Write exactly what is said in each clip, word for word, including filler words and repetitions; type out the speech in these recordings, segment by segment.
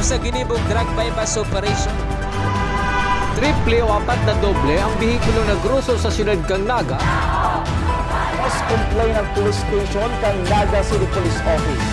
Sa ginibong drug buy-bust operation. Triple o apat na doble ang behikulo na groso sa siyudad kan Naga. Mas complain ang police station kan Naga City Police Office.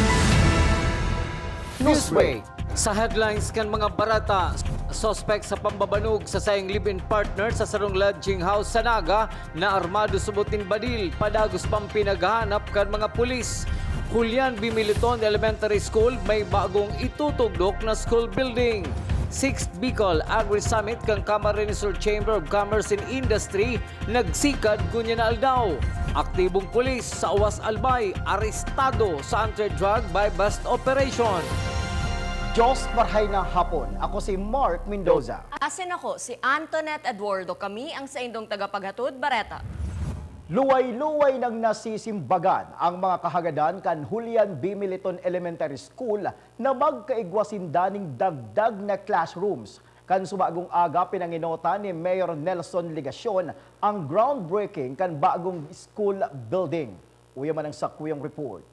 Newsbreak. Sa headlines kan mga bareta, suspek sa pambabanog sa saiyang live-in partner sa sarong lodging house sa Naga, na armado subot nin badil, padagos pang pinaghahanap kan mga pulis. Julian B. Militon Elementary School may bagong itutugdok na school building. Sixth Bicol Agri-Summit kan Camarines Sur Chamber of Commerce and Industry nagsikad ngunyan na aldaw. Aktibong pulis sa Awas Albay arestado sa anti-drug buy-bust operation. Diyos marhay na hapon. Ako si Mark Mendoza. Asin ako, si Antoinette Eduardo. Kami ang saindong tagapaghatod, Bareta. Luway-luway nang nasisimbagan ang mga kahagadan kan Julian B. Militon Elementary School na magkaigwa sinda ning dagdag na classrooms. Kan subagong aga, pinangenotan ni Mayor Nelson Legacion ang groundbreaking kan bagong school building. Uya man ang sakuyang report.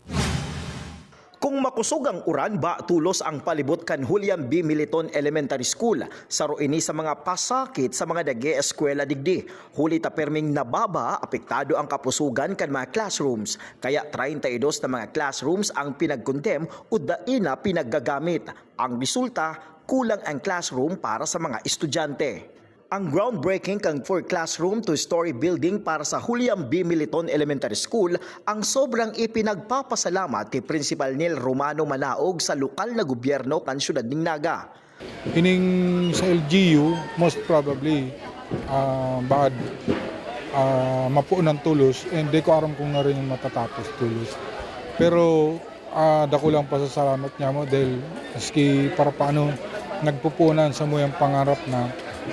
Kung makosog ang uran, ba tolos ang palibot kan Julian B. Militon Elementary School. Saro ini sa mga pasakit sa mga nag-eeskwela digdi. Huli ta perming nababa, apektado ang kapusogan kan mga classrooms. Kaya treinta y dos na mga classrooms ang pinagkondem o dai na pinaggagamit. Ang resulta, kulang ang classroom para sa mga estudyante. Ang groundbreaking kan four classroom, two-story building para sa Julian B. Militon Elementary School ang sobrang ipinagpapasalamat ni Principal Neil Romano Manaog sa lokal na gobyerno kan siyudad nin Naga. Ining sa L G U, most probably, ah, bad, ah, mapunan tolos, and di ko aram kung na rin matatapos tolos. Pero ah, dakulang pasasalamat niya mo dahil maski para paano nagpupunan sa muyang pangarap na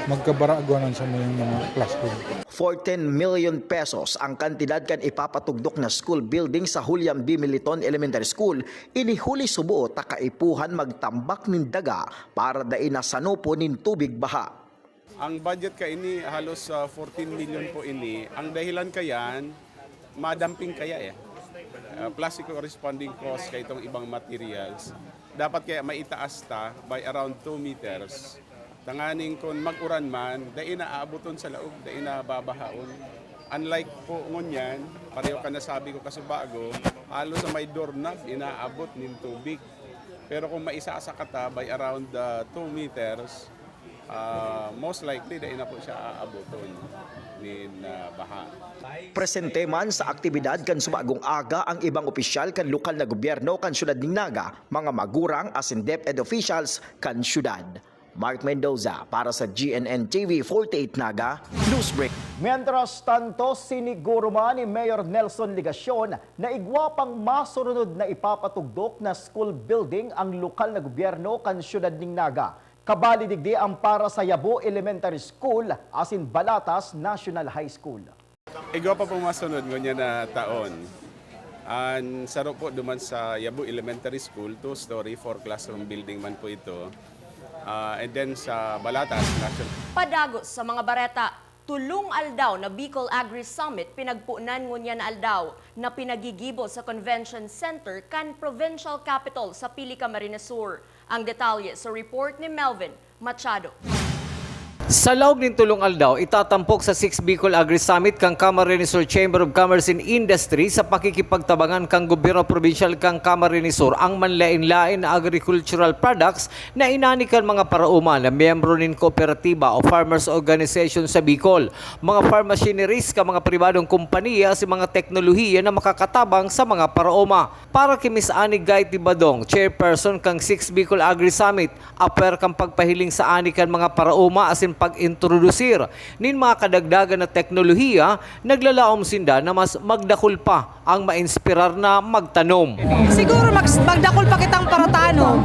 magkabaraaguan sa muyang mga classroom. Fourteen million pesos ang kantidad kan ipapatugdok na school building sa Julian B. Militon Elementary School. Ini huli subo ta kaipuhan magtambak nin daga para dai na sanopon nin tubig baha. Ang budget kaini halos ah, fourteen million po ini. Ang dahilan kayan, madamping kaya eh. Ah, plus yung corresponding cost kay itong ibang materials. Dapat kaya maitaas ta by around two meters. Tanganing kung mag-uran man, dai na aaboton sa laog, dai na babahaon. Unlike po ngunyan, pareho ka nasabi ko kasubago, halos sa may doorknob inaabot nin tubig. Pero kung maisasaka ta by around uh, two meters, uh, most likely dai na po siya aaboton nin uh, baha. Presente man sa aktibidad kan subagong aga ang ibang opisyal kan lokal na gobyerno kan siyudad nin Naga, mga magurang asin DepEd officials kan siyudad. Mark Mendoza para sa G N N T V forty-eight Naga, Newsbreak. Mientras tanto, siniguro man ni Mayor Nelson Legacion na igwa pang masurunod na ipapatugdok na school building ang lokal na gobyerno kan siyudad nin Naga. Kabali digdi ang para sa Yabo Elementary School asin Balatas National High School. Igwa pa pong masunod ngunyan na taon. An saro po duman sa Yabo Elementary School, two-story, four classroom building man po ito. Ah, and then sa Balatas, National Padagos sa mga bareta, tulong aldaw na Bicol Agri Summit pinagpunan ngunyan na aldaw na pinagigibo sa Convention Center kan Provincial Capital sa Pili, Camarines Sur. Ang detalye sa report ni Melvin Machado. Sa laog nin tulong aldaw, itatampok sa sixth Bicol Agri Summit kan Camarines Sur Chamber of Commerce and Industry sa pakikipagtabangan kan Gobyerno Probinsyal kan Camarines Sur ang manlaen-laen na agricultural products na inani kan mga paraoma na miyembro nin kooperatiba o farmers organization sa Bicol, mga farm machineries kan mga pribadong kompanya asin mga teknolohiya na makakatabang sa mga paraoma. Para ki Miss Annie Guy Tibadong, chairperson kan sixth Bicol Agri Summit, apwera kan pagpahiling sa ani kan mga paraoma asin pag-introdusir nin mga kadagdagan na teknolohiya, naglalaom sinda na mas magdakul pa ang mainspirar na magtanom. Siguro mag, magdakul pa kitang paratanom.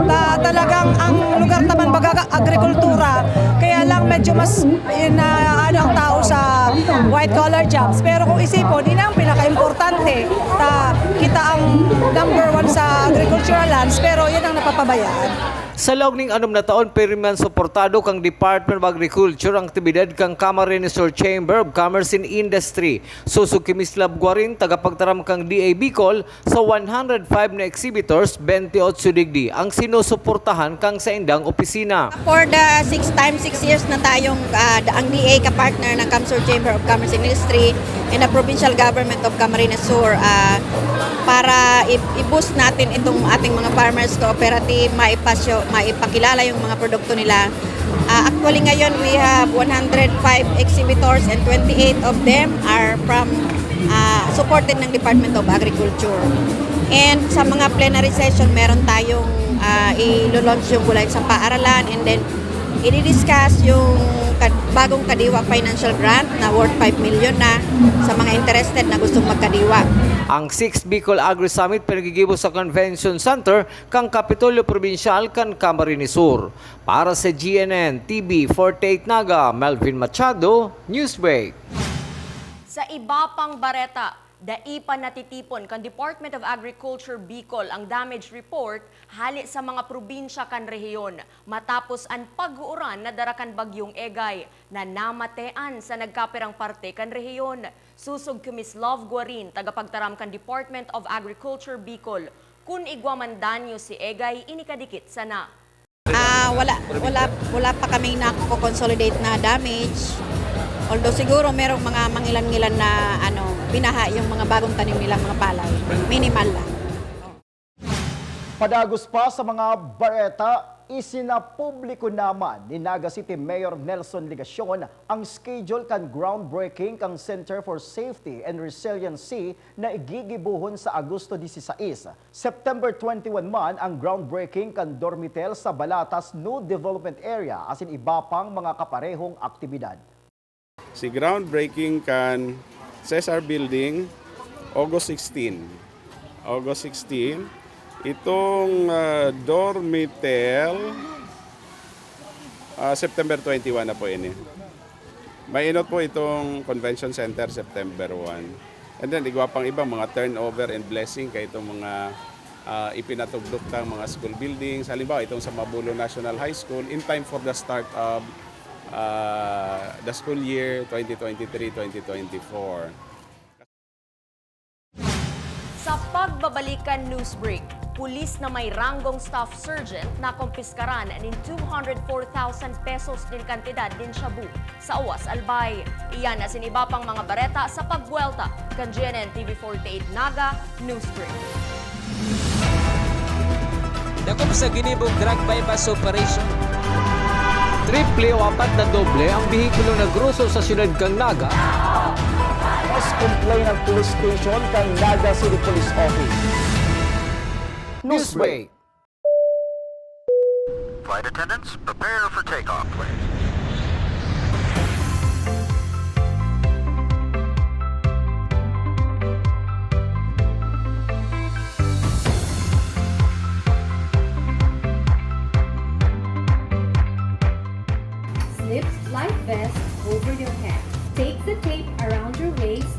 Ta, talagang ang lugar ta man baga agrikultura, kaya lang medyo mas ina, ano ang tao sa white collar jobs. Pero kung isipon, ini ang pinaka-importante. Ta, kita ang number one sa agricultural lands, pero yan ang napapabayaan. Sa laog ning anom na taon, pirmi man suportado kan Department of Agriculture ang aktibidad kan Camarines Sur Chamber of Commerce and Industry. Susog ki Miss Love Guarin, tagapagtaram kan D A Bicol, sa one hundred five na exhibitors, twenty-eight digdi ang sinusuportahan kan saindang opisina. For the six times six years na tayong ah, ang D A ka-partner ng CamSur Chamber of Commerce and Industry and the Provincial Government of Camarines Sur ah, para i- i-boost natin itong ating mga farmers cooperative, maipasyo, maipakilala yung mga produkto nila. Ah, actually ngayon we have one hundred five exhibitors and twenty-eight of them are from ah, supported ng Department of Agriculture. And sa mga plenary session, meron tayong ah, ilo-launch yung gulay sa paaralan and then i-discuss yung kad- bagong Kadiwa financial grant na worth five million na sa mga interested na gustong magkadiwa. Ang sixth Bicol Agri Summit pinagigibo sa Convention Center kan Kapitolyo Probinsyal kan Camarines Sur. Para sa G N N T V forty-eight Naga, Melvin Machado, Newsbreak. Sa iba pang bareta, dai pa natitipon kan Department of Agriculture Bicol ang damage report hale sa mga probinsya kan rehiyon matapos an pag-uuran na dara kan Bagyong Egay na namatean sa nagkapirang parte kan rehiyon. Susog ki Miss Love Guarin, tagapagtaram kan Department of Agriculture Bicol, kun igwa man danyo si Egay ini kadikit sana. Ah, wala, wala, wala pa kaming nako-consolidate na damage. Although siguro merong mga mangilan-ngilan na ano, binaha yung mga bagong tanim nilang mga palay. Minimal lang. Padagos pa sa mga bareta, isinapubliko naman ni Naga City Mayor Nelson Legacion ang schedule kan groundbreaking kan Center for Safety and Resiliency na igigibohon sa Agosto dieciséis. September twenty-one man ang groundbreaking kan Dormitel sa Balatas New Development Area asin iba pang mga kaparehong aktibidad. Si groundbreaking kan Cesar Building, August sixteen. August sixteen. Itong ah, Dormitel, ah, September twenty-one na po ini. Mainot po itong Convention Center, September one. And then, igwa pang ibang mga turnover and blessing kay itong mga ah, ipinatugdok tang mga school buildings. Halimbawa, itong sa Mabulo National High School, in time for the start of ah, the school year twenty twenty-three twenty twenty-four. Sa pagbabalik kan Newsbreak, pulis na may ranggong staff sergeant nakompiskaran nin two hundred four thousand pesos nin kantidad nin shabu sa Oas Albay. Iyan asin iba pang mga bareta sa pagbuwelta kan G N N T V forty-eight Naga Newsbreak. Dakop sa ginibong drug buy-bust operation. Triple o apat na doble ang behikulo na groso sa siyudad kan Naga. Mas complain ang police station kan Naga City Police Office. Newsbreak. Flight attendants, prepare for takeoff, please. Slip life vest over your head. Take the tape around your waist.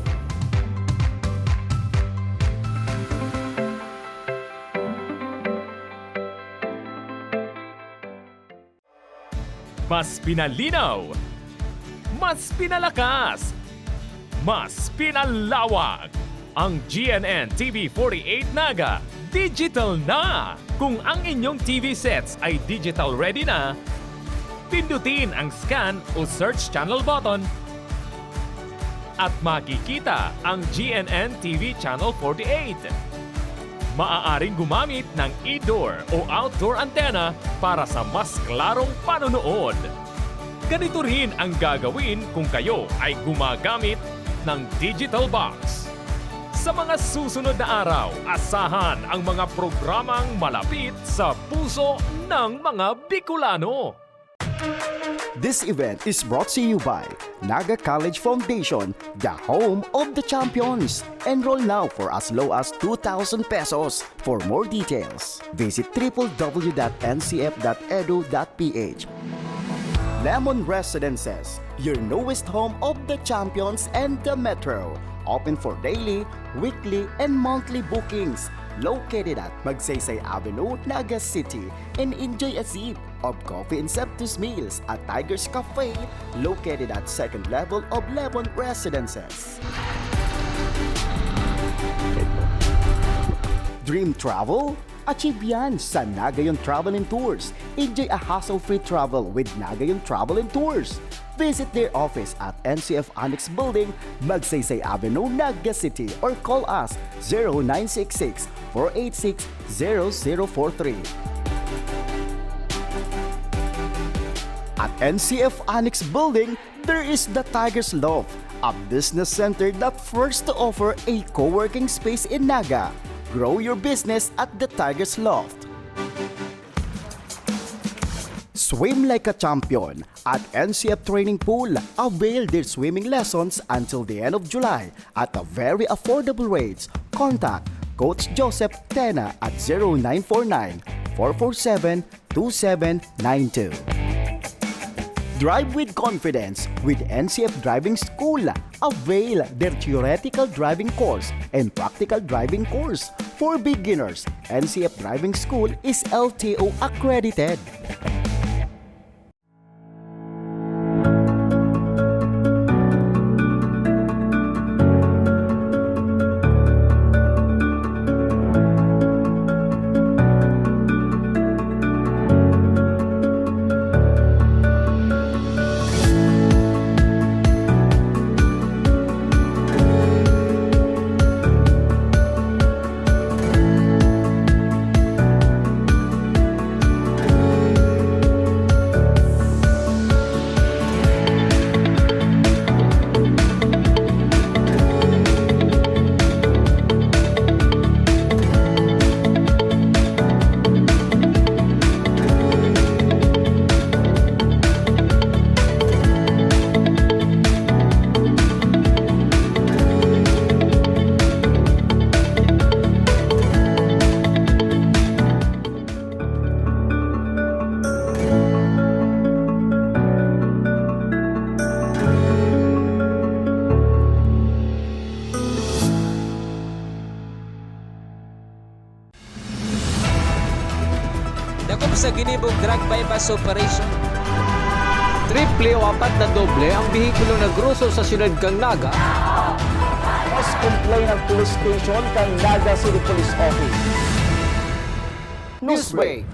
Mas pinalinaw, mas pinalakas, mas pinalawak. Ang G N N T V forty-eight Naga digital na! Kung ang inyong T V sets ay digital ready na, pindutin ang scan o search channel button at makikita ang G N N T V Channel forty-eight. Maaaring gumamit ng indoor o outdoor antenna para sa mas klarong panonood. Ganito rin ang gagawin kung kayo ay gumagamit ng digital box. Sa mga susunod na araw, asahan ang mga programang malapit sa puso ng mga Bicolano. This event is brought to you by Naga College Foundation, the home of the champions. Enroll now for as low as two thousand pesos. For more details, visit triple w dot n c f dot edu dot p h. Lemon Residences, your newest home of the champions and the metro. Open for daily, weekly, and monthly bookings. Located at Magsaysay Avenue, Naga City, and enjoy a sip of coffee and sumptuous meals at Tiger's Cafe, located at second level of Lemon Residences. Dream travel? Achieve yan sa Nagayon Travel and Tours. Enjoy a hassle-free travel with Nagayon Travel and Tours. Visit their office at N C F Annex Building, Magsaysay Avenue, Naga City, or call us zero nine six six, four eight six, zero zero four three. At N C F Annex Building, there is the Tiger's Loft, a business center that first to offer a co-working space in Naga. Grow your business at the Tiger's Loft. Swim like a champion at N C F Training Pool. Avail their swimming lessons until the end of July at a very affordable rates. Contact Coach Joseph Tena at zero nine four nine, four four seven, two seven nine two. Drive with confidence with N C F Driving School. Avail their theoretical driving course and practical driving course. For beginners, N C F Driving School is L T O accredited. Dakop sa ginibong drug buy-bust operation. Triple o apat na doble ang behikulo na groso sa siyudad kan Naga. Mas complain ang police station kan Naga City Police Office. Newsbreak.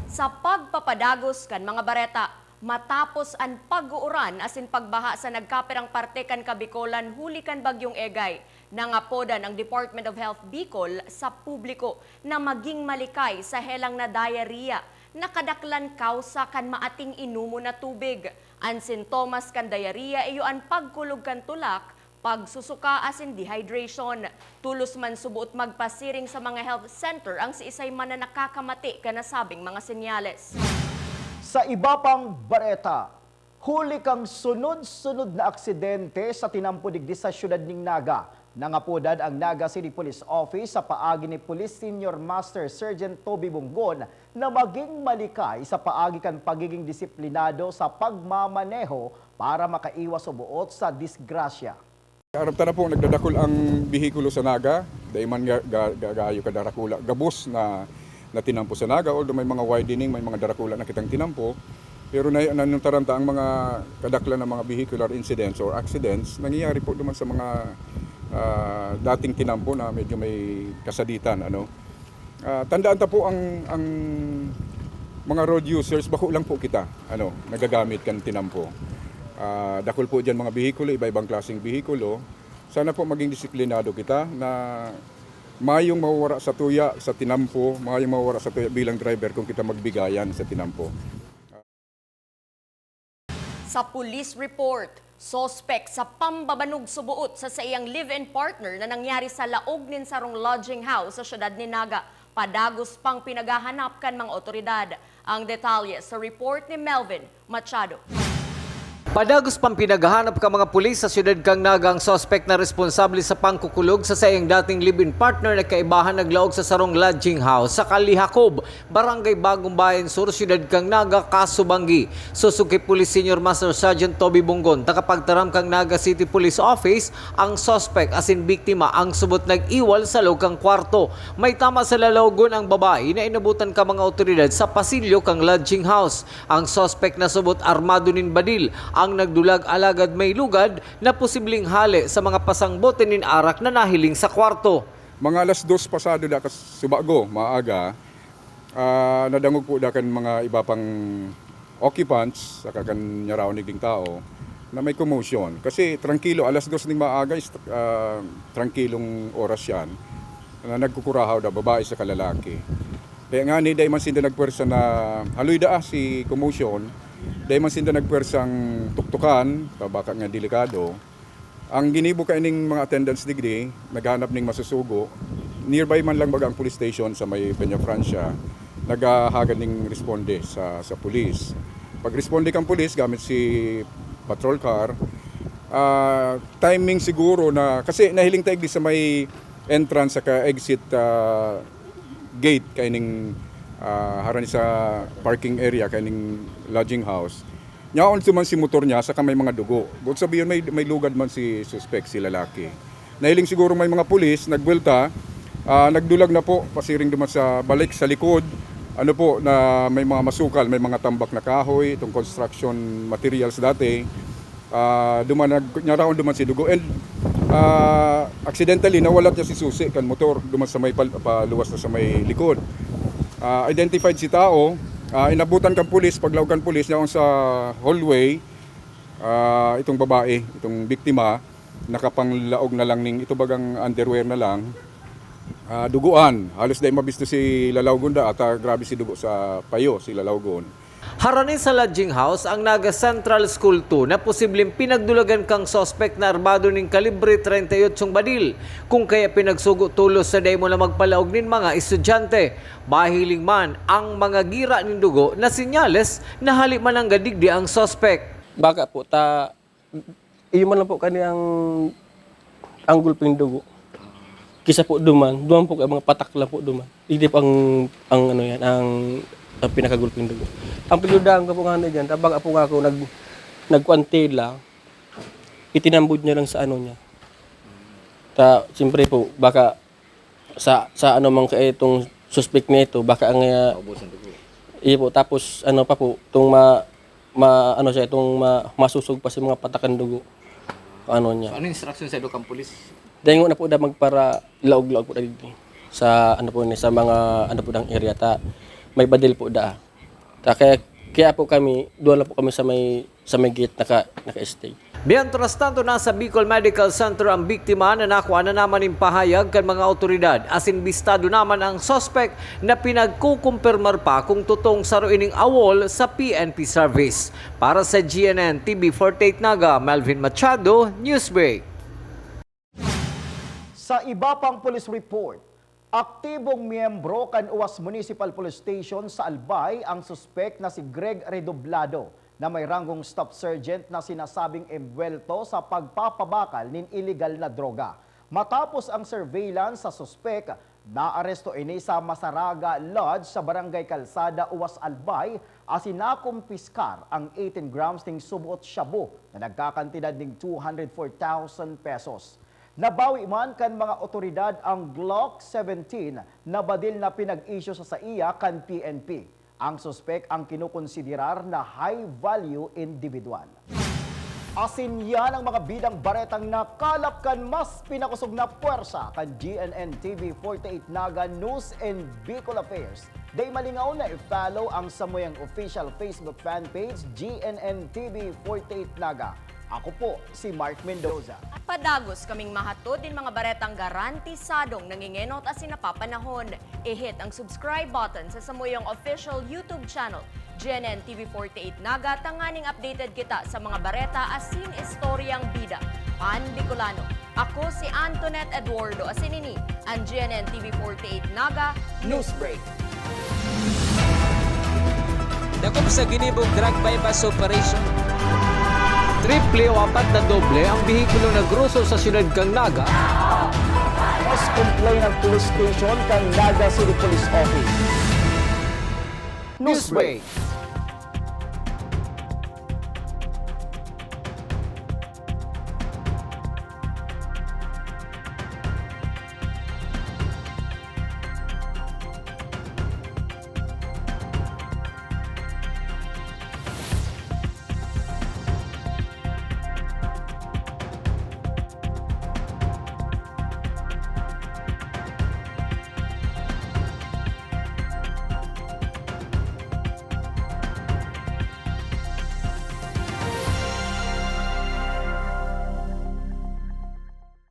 Sa pagpapadagos kan mga bareta, matapos an pag-uuran asin pagbaha sa nagkapirang parte kan Kabikolan huli kan Bagyong Egay, nangapodan ang Department of Health Bicol sa publiko na maging malikay sa helang na diarrhea na kadaklan kawsa kan maating inomon na tubig. An sintomas kan diarrhea iyo an pagkulog kan tulak, pagsusuka asin dehydration. Tolos man suboot magpasiring sa mga health center ang siisay man na nakakamati kan nasabing mga senyales. Sa iba pang bareta, huli kan sunod-sunod na aksidente sa tinampo digdi sa siyudad nin Naga, nangapodan ang Naga City Police Office sa paagi ni Police Senior Master Sergeant Toby Bunggon na maging malikay sa paagi kan pagiging disiplinado sa pagmamaneho para makaiwas suboot sa disgrasya. Aram ta na po, nagdadakul ang behikulo sa Naga. Dai man ga-, ga-, ga-, gayo kadarakula, gabos na, na tinampo sa Naga, although may mga widening, may mga darakula na kitang tinampo. Pero na, nanutaran ta ang mga kadaklan na mga vehicular incidents or accidents, nangyayari po duman sa mga, ah, dating tinampo na medyo may kasaditan, ano. Ah, tandaan ta po ang, ang mga road users, bako lang po kita, ano, nagagamit kan tinampo. Ah, dakul po diyan mga behikulo, iba-ibang klaseng behikulo. Sana po maging disiplinado kita na mayong mawawara sa tuya sa tinampo, mayong mawawara sa tuya bilang driver kung kita magbigayan sa tinampo. Sa police report, suspek sa pambabanog suboot sa saiyang live-in partner na nangyari sa laog nin sarong lodging house sa siyudad nin Naga. Padagos pang pinaghahanap kan mga otoridad. Ang detalye sa report ni Melvin Machado. Padagos pang pinaghahanap kan mga pulis sa siyudad kan Naga ang suspek na responsable sa pangkukulog sa saiyang dating live-in partner na kaibahan naglaog sa sarong lodging house sa Kalye Jacob, Barangay Bagong Bayan Sur, siyudad kan Naga, Casubangi. Sosog ki Police Senior Master Sergeant Toby Bonggon, tagapagtaram kan Naga City Police Office, ang suspek asin biktima ang subot nag-iwal sa loob kan kwarto. May tama sa lalaogon ang babae na inabutan kan mga awtoridad sa pasilyo kan lodging house. Ang suspek na subot armado nin badil ang nagdulag, alagad may lugad na posibleng hale sa mga pasangbote nin arak na nahiling sa kwarto. Mga alas dos pasado da kas-, subago, maaga, ah, nadangog po da kan mga iba pang occupants, saka kan nyaraon digding tao, na may commotion. Kasi trangkilo, alas dos ning maaga is, ah, trangkilong oras yan, na nagkukurahaw da, babae saka lalaki. Kaya ngani, dai man sinda nagpwersa na haloy daa si commotion, dai man sinda nagpwersang tuktukan, ta baka nga delikado. Ang ginibo kaining mga attendants digdi, naghanap ning masusugo. Nearby man lang baga ang police station sa may Peñafrancia, naghahagad ning responde sa, sa pulis. Pag-responde kang pulis gamit si patrol car, ah, timing siguro na, kasi nahiling ta digdi sa may entrance saka exit, ah, gate kaining, ah, harani sa parking area kaining lodging house. Nyaon duman si motor niya, saka may mga dugo. Bukod sabihin, may, may lugad man si suspek, si lalaki. Nahiling siguro may mga pulis, nagbuwelta, ah, nagdulag na po, pasiring duman sa balik, sa likod. Ano po, na may mga masukal, may mga tambak na kahoy, itong construction materials dati. Ah, duman, nag-, nyaraon duman si dugo. And, ah, accidentally, nawalat niya si susi kan motor, duman sa may pal-, paluwas na sa may likod. Ah, identified si tao, ah, inabutan kan pulis, paglaog kan pulis, yaon sa hallway, ah, itong babae, itong biktima, nakapanglaog na lang ning, ito bagang underwear na lang, ah, duguan. Halos dai mabisto si lalaogon da, at, ah, grabe si dugo sa payo, si lalaogon. Harani sa lodging house ang Naga Central School two na posibleng pinagdulagan kang suspek na armado ning kalibre treinta y ocho badil. Kung kaya pinagsugo tolos sa dai mo na magpalaog nin mga estudyante. Mahiling man ang mga gira nin dugo na senyales na hali man nanggad digdi ang suspek. Baka po ta, iyo man lang po kani ang, ang gulping dugo. Kisa po duman, duman po kay mga patak lang po duman. Hindi po ang, ang ano yan, ang, ang pinakagulping dugo. Ang pinudahan ko po nga na dyan, tabang po nga ako nag, nagkuan tela, itinambod niya lang sa ano niya. Ta, siyempre po, baka sa, sa ano man kaya itong suspek na ito, baka ang, ah, Naubusan dugo. Iyo po, tapos ano pa po, itong ma-, ma-, ano siya, itong ma-, masusog pa sa mga patakan dugo. Ano niya. So, ano instruction sa Ilocang Police? Dahil nga na po na magpara laog-laog po na dito sa ano po ni, sa mga ano po ng area ta. May badil po da. Ta, kaya, kaya po kami, doon lang po kami sa may, sa may gate naka, naka-stay. Mientras tanto, nasa Bicol Medical Center ang biktima na nakua na naman nin pahayag kan mga awtoridad, asin bistado naman ang suspek na pinagkukumpirmar pa kung totoong saro ining awol sa P N P service. Para sa G N N T V forty-eight Naga, Melvin Machado, Newsbreak. Sa iba pang police report, aktibong miyembro kan Uwas Municipal Police Station sa Albay ang suspek na si Greg Redoblado, na may ranggong staff sergeant na sinasabing embuwelto sa pagpapabakal nin iligal na droga. Matapos ang surveillance sa suspek, naaresto ini sa Masaraga Lodge sa Barangay Calzada, Uwas, Albay, asin nakumpiskar ang eighteen grams ning suboot shabu na nagkakantidad ning two hundred four thousand pesos. Nabawi man kan mga otoridad ang Glock seventeen na badil na pinag-issue sa saiya kan P N P. Ang suspek ang kinukonsiderar na high-value individual. Asin yan ang mga bidang baretang nakalap kan mas pinakosog na pwersa kan G N N T V forty-eight Naga News and Bicol Affairs. Dai malingaw na i-follow ang samuyang official Facebook fan page, G N N T V forty-eight Naga. Ako po si Mark Mendoza. Padagos kaming mahatod nin mga baretang garantisadong nangingenot asin napapanahon. I-hit ang subscribe button sa samuyang official YouTube channel, G N N T V forty-eight Naga, tanganing updated kita sa mga bareta asin istoryang bida, Pan-Bicolano. Ako si Antoinette Eduardo, asin ini ang G N N T V forty-eight Naga Newsbreak. Dakop sa ginibong drug buy-bust operation. Triple o apat na doble ang behikulo nagroso sa siyudad kan Naga. Mas complain ang police station kan Naga City Police Office. Newsbreak.